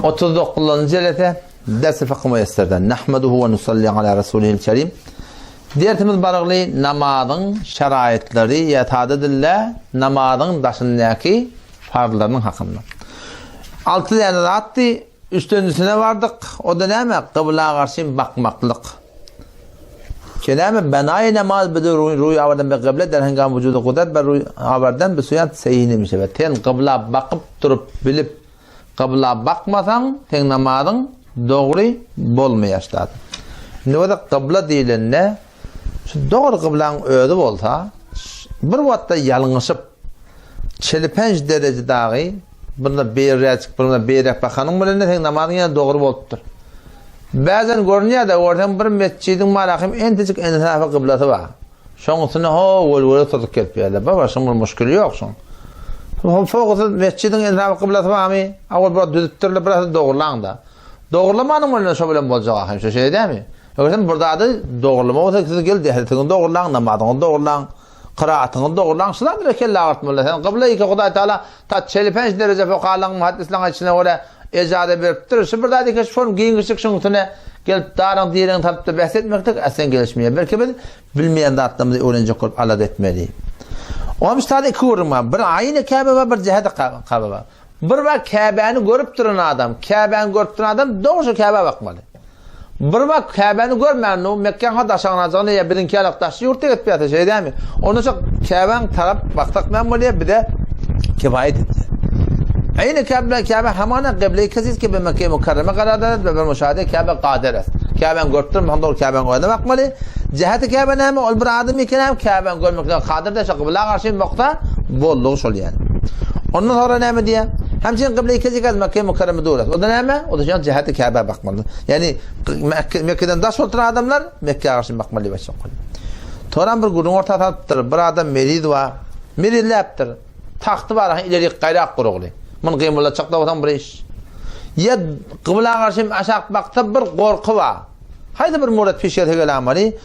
39-njy jelese Ders-i Fykh Müýesserden. Nahmeduhu we nusalli ala Rasulihil Kerim. Dersimiz barygly namazyň şeraýytlary ýa sada dilde namazyň daşyndaky farzlarynyň hakynda. Alty däne zatdy, üçdenjisine bardyk. O-da näme? Gybla garşy bakmaklyk. Ki näme? Benaýy namaz bi ruý awardan bi gyble der hengam wujudy gudrat ber ruý awardan bi suýan seýini mişebe. Sen gybla bakyp durup bilip Kybla bakmasaň, seň namazyň dogry bolmaýar ştat. Indi bolsa kybla diýlende, şu dogry kyblaň özi bolsa, bir wagtda ýalňyşyp, çelipenç dereje dagy birine beýräjik, birine beýräk bakanyň bilen-de seň namazyň ýene dogry bolupdyr. Bäzen görünýär-de, görseň bir metjidiň malahym entejik ensafa kyblasy bar. Şoň üstüne ho welwele turzup gelip ýerler. Baba şoň bir muşkili ýok şoň. Fowgasy mesjidiň ensaby kyblasy barmy? Awal biraz düzüpdirler, biraz dogurlaň-da. Dogurlamanyň bilen şo bilen boljak ahym, şo şeýle dämi? Eger sen bir zady dogurlama bolsa, siz gel dehriňizi dogurlaň, namazyňyzy dogurlaň, kyraatyňyzy dogurlaň, şu zatlara kelle agyrtmaly. Sen kybla iki Hudaý Taala ta çelipenç dereje fokalaň muhaddislaň aýdyşyna görä ejaza beripdir. Şu bir zady keşf şol giňişlik şuň üstüne gelip daryň diregiňi tapyp-da bäs etmeklik aslen gelişmeýär. Belki biz bilmeýän zatlarymyzy öwrenjek bolup alada etmeli. Onuň üstünde iki gürrüň bar. Bir aýny Käbe bar, bir jihad Käbe bar. Bir bar Käbäni görüp duran adam, Käbäni görüp duran adam dogry şu Käbä bakmaly. Bir bar Käbäni görmän, o Mekgäň ha daşagyna ýa biziňki ýalak daşly ýurtda gitip ýatsa, şeý dämi? Onda şo Käbäň tarap baksak näme bolýar? Bize kifaýet etýär. Aýny Käbe, Käbe hamana gıble kesiz ki be Mekke Mukarreme karar eder ve be müşahede Käbe kadir es. Käbäni görüp duran, dogry Käbäň özüne bakmaly. Jihati Käbe näme? Ol bir adam eken hem Käbäni görmeklige kadyr däl, şo gybla garşy baksa boldugy şol ýaly. Ondan sonra näme diýýär? Hemçin gıble kesiz ki Mekke Mukarreme dur. O da näme? O da şo jihati Käbä bakmaly. Ýani Mekke, Mekgeden daş oturan adamlar Mekge garşy bakmaly diýip aýtjak bolýar. Toran bir gürrüň orta salypdyr. Bir adam meriz bar. Merizläpdir. Tagty bar, ha ileri gaýrak gurugly. Mun gymyldatjak da bolsaň bir iş. Ýa gybla garşy aşak baksa bir gorky bar. Haýsy bir murat piş gelse gelamaly.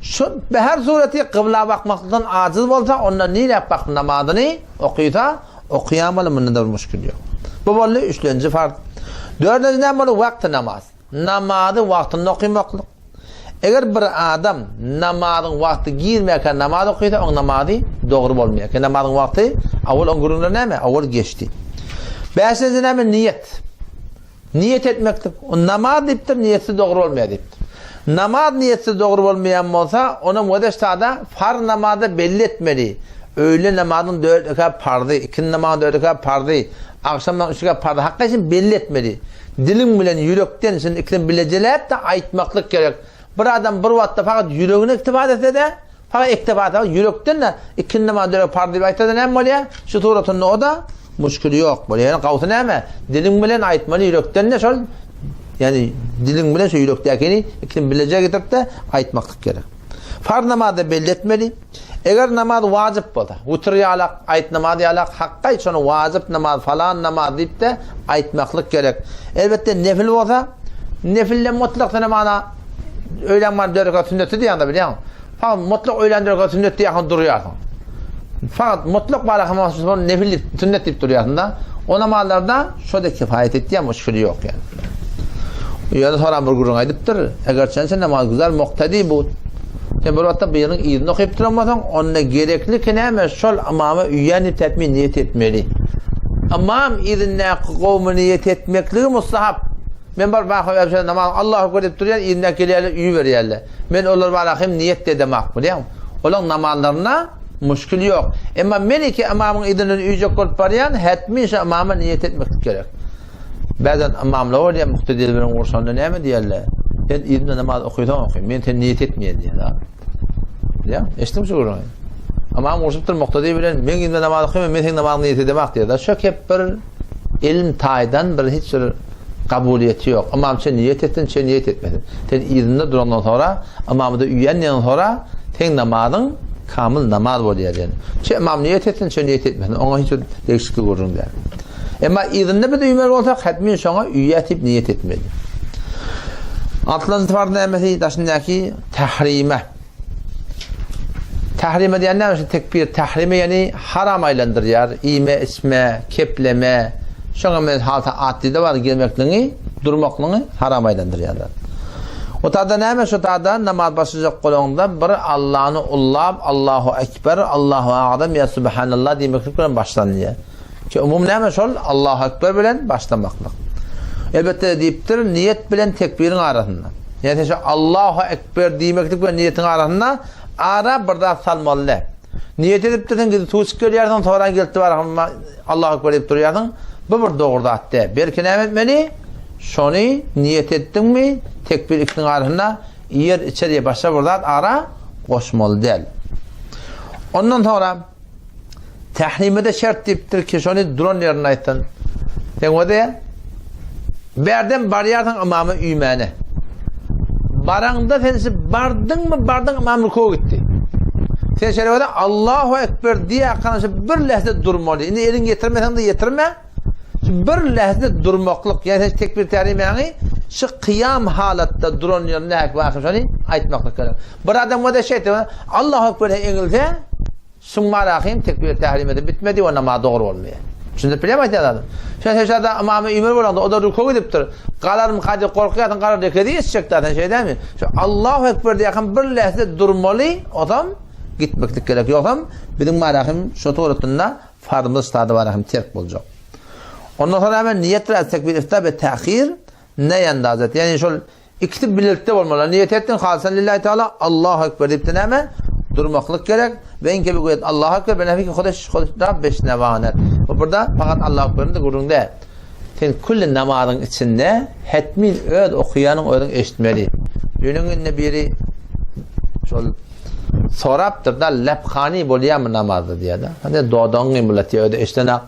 Şu her sureti gybla bakmakdan ajiz bolsa, onda niräk bakyp namazyny okysa, Okaýamaly munda da bir muşkil ýok. Bu boldy üçlenji farz. Dördünji näme boldy? Wagty namaz. Namazy wagtynda okamaklyk. Eger bir adam namazyň wagty girmäkä namaz okysa, oň namazy dogry bolmaýar. Ki namazyň wagty awal oň gürrüňleri näme? Awal geçdi. Bäşinji näme? Niýet. Niýet etmeklik. O namaz diýipdir, niýetsiz dogry bolmaýar diýipdir. Namaz niýetsiz dogry bolmaýan bolsa, onam wedeştada farz namazda belli etmeli. Öýle namazyň dört rekat parzy, ikindi namazyň dört rekat parzy, agşam namazyň üç rekat parzy hakda şuny belli etmeli. Diliň bilen ýürekden şuny ikisini bilejeläp-de aýtmaklyk gerek. Bir adam bir wagtda fakat ýüregine iktifa etse-de, Fakat iktifa etse, ýürekden-de ikindi namazy dört rekat parz diýip aýtsa-da näme bolýar? Şu suratynda o-da muşkili ýok bolýar. Ýöne gawsy näme? Diliň bilen aýtmaly, ýürekden-de şol, ýagny diliň bilen şu ýürekdäkini ikisini bileje getirip-de aýtmaklyk gerek. Farz namazda belli etmeli. Eger namaz wajyp bolsa, witr ýalak, aýt namaz ýalak, hakga aýt şony wajyp namaz, falan namaz diýip-de aýtmaklyk gerek. Elbetde nefil bolsa, nefilde mutlak sen mana öýlän bar dört rekat sünneti diýýäň-de bilýäň. Fakat mutlak öýlän dört rekat sünnet diýýäň durýarsyň. Fakat mutlak bar hem nefil diýip, sünnet diýip durýarsyň-da. O namazlarda şo-da kifaýet etýär, muşkili ýok ýani. Ýöne soran bir gürrüň aýdypdyr. Eger sen sen namaz güzel muktadi bu. Sen bir wagtda biriniň yzyny okyp duran bolsaň, onda gerekli ki näme şol ymama üýän diýip tätmin niýet etmeli. Ymam yzyndaky gowmy niýet etmekligi mustahap. Men bir baka öpse namaz Allahu ekber diýip durýan, yzyndaky gelýärler, üýi berýärler. Men olar bara hem niýet edemak, bilýäňmi? Olaň namazlarynda muşkil ýok. Emma men iki ymamyň yzyndan üýjek bolup barýan, hetmin şo ymama niýet etmeklik gerek. Bäzän ymamlar bolýar, muktediler bilen urşanda näme diýerler? Sen yzynda namaz okysaň oky, men sen niýet etmeýän diýýär. Bilýäňmi? Eşitdiňmi şu gürrüňi? Ymam urşupdyr muktedi bilen, men yzynda namaz okaýman, men seň namazyňy niýet edemak diýýär. Şo kep bir ilm taýdan bir hiç bir kabulyýeti ýok. Ymam çe niýet etsin, çe niýet etmesin. Sen yzynda durandan sonra, ymamy-da üýänden sonra seň namazyň kamyl namaz bolýar diýen. Çe ymam niýet etsin, çe niýet etmesin. Oňa hiç bir degişikli gürrüň däl. Emma yzynda biz üýmeli bolsak, hetmin şoňa üýä diýip niýet etmeli. Altynjy farz nämesi? Daşyndaky tahrime. Tahrime diýen näme? Şu tekbir tahrime ýagny haram aýlandyrýar. Iýme, içme, kepleme. Şoňa men halta atdyda bar gelmekligiňi, durmaklygyňy haram aýlandyrýarlar. O tada näme şo tada namaz başlajak bolaňda bir Allany ullap Allahu ekber, Allahu agzam ýa subhanallah diýmeklik bilen başlanylýar. Ki umum näme şol Allahu ekber bilen başlamaklyk. Elbetde diýipdir niýet bilen tekbiriň arasynda. Ýa sen şo Allahu ekber diýmeklik bilen niýetiň arasynda ara bir zat salmaly däl. Niýet edipdirsiň, gidip suw içip gelýärsiň, soran gelip barhama Allahu ekber diýip durýarsyň. Bu bir dogry zat däl. Belki näme etmeli? Şony niýet etdiňmi, tekbir ikisiniň arasynda iýer, içer ýa başga bir zat ara goşmaly däl. Ondan soňra Tährime-de şert diýipdir ki, şony duran ýerinde aýtsyn. Sen o-da bärden barýarsyň ymama üýmäne. Baraňda sen şu bardyňmy, bardyň ymam rukuwa gitdi. Sen şeýle bolsa Allahu ekber diýýärkaň şu bir lähze durmaly. Indi eliň ýetirmeseň-de ýetirme. Şu bir lähze durmaklyk, ýagny sen tekbir tärimäňi şu kyýam halatda duran ýerinde häk şony aýtmaklyk gerek. Bir adam o-da şeýtse, Allahu ekber eňilse, Summa rahim tekbir tährimede bitmedi we namaz dogry bolmaýar. Düşündirip bilýärmi aýtýan zadym? Sen seždada ymamy üýmeli bolaňda, o-da rukuwa gidipdir. Galarmyka diýip gorkýarsyň, galar rekedi ýetişjek-dä sen şeý dälmi? Şu Allahu ekber diýýärkäm bir lähze durmaly, osam gitmeklik gerek. Ýogsam biziň marahim şo suratynda farzymyz ştada barahim terk boljak. Ondan soň näme niýet bilen tekbir ifta be tähir ne ýandazet. Ýagny şol Ikisi birlikde bolmaly. Niýet etdiň, halysan lillahi taala, Allahu ekber diýip-de näme? Durmaklyk gerek. Ve inke bi goýet Allahu ekber, ben ki hodeş hodeş beşnewanet. Bu burada fakat Allahu ekberin de gürrüň däl. Sen külli namazyň içinde hetmin öz okaýanyň özüň eşitmeli. Ýöne indi biri şol sorapdyr da lepkani bolýarmy namazda diýýär-de. Hany dodagyň gymylatýar, özi eşdenak.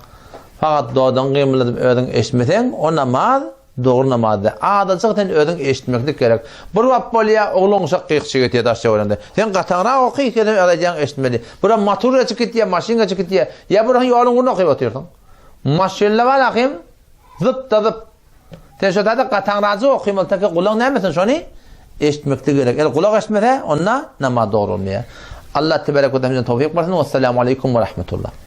Fakat dodagyň gymyladyp özüň eşitmeseň, o namaz Dogry namaz däl. Azajyk sen özüň eşitmeklik gerek. Bir wagt bolýa, oglan uşak gykyşyk etýär daş töwereginde. Sen gataňrak oky, sen öz aýdýaňy eşitmeli. Birem motor geçip gitýär, maşyn geçip gitýär. Ýa bir ýoluň ugrunda okyp otyrsyň. Maşynda bar ahym, zyp-da zyp. Sen şo taýda gataňrajyk okymaly, taki gulaň näme etsin şony eşitmeklik gerek. Eger gulak eşitmese, onda namaz dogry bolmaýar. Allah tebarek we taala towfyk bersin. Wessalamu aleýkum we rahmetullah.